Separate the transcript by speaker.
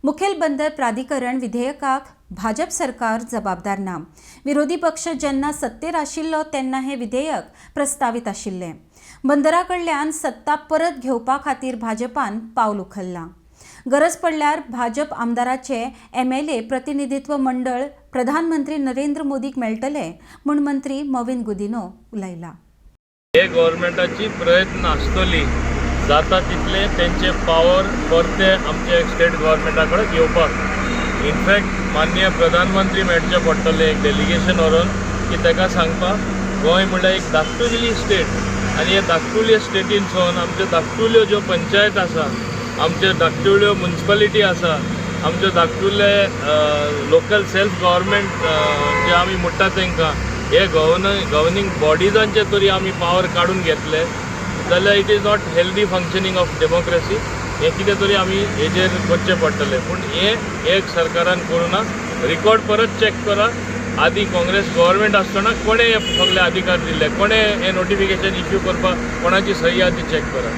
Speaker 1: मुखेल बंदर प्राधिकरण विधेयकाक भाजप सरकार जबाबदार ना. विरोधी पक्ष जेन्ना सत्तेर आशिल्लो तेन्ना हें विधेयक प्रस्तावीत आशिल्लें. बंदरा कडल्यान सत्ता परत घेवपा खातीर भाजपान पावल उखल्लां. गरज पडल्यार भाजप आमदाराचे एमएलए प्रतिनिधित्व मंडळ प्रधानमंत्री नरेंद्र मोदीक मेळटले म्हूण मंत्री मॉवीन गुदिन्हो उलयला.
Speaker 2: हे गव्हर्मेंटाची प्रयत्न आसतली जाता तितले तेंचे पावर परते आमचे स्टेट गव्हर्मेंटा कडेन घेवपाक. इनफॅक्ट माननीय प्रधानमंत्री मेळचे पडटले एक डेलिगेशन व्हरून की ताका सांगपाक, गोंय म्हणल्यार एक धाकटुली स्टेट आनी हे धाकटुले स्टेटीनसून आमच्यो धाकटुल्यो ज्यो पंचायत आसा, आमच्यो धाकटुल्यो मुन्सिपालिटी आसा, आमच्यो धाकटुले लोकल सेल्फ गव्हर्मेंट जे आमी म्हणटा तांकां, हे गव्हर्निंग बॉडिजांचे तरी आमी पावर काडून घेतले जाल्यार it is not healthy functioning of democracy. हें कितें तरी आमी हेजेर करचें पडटलें. पूण हें एक सरकारान करूं ना. रिकॉर्ड परत चॅक करा. आदी काँग्रेस गव्हर्मेंट आसतना कोणें हे सगळे अधिकार दिल्ले, कोणें हें नोटिफिकेशन इश्यू करपाक कोणाची सही आहा ती चॅक करा.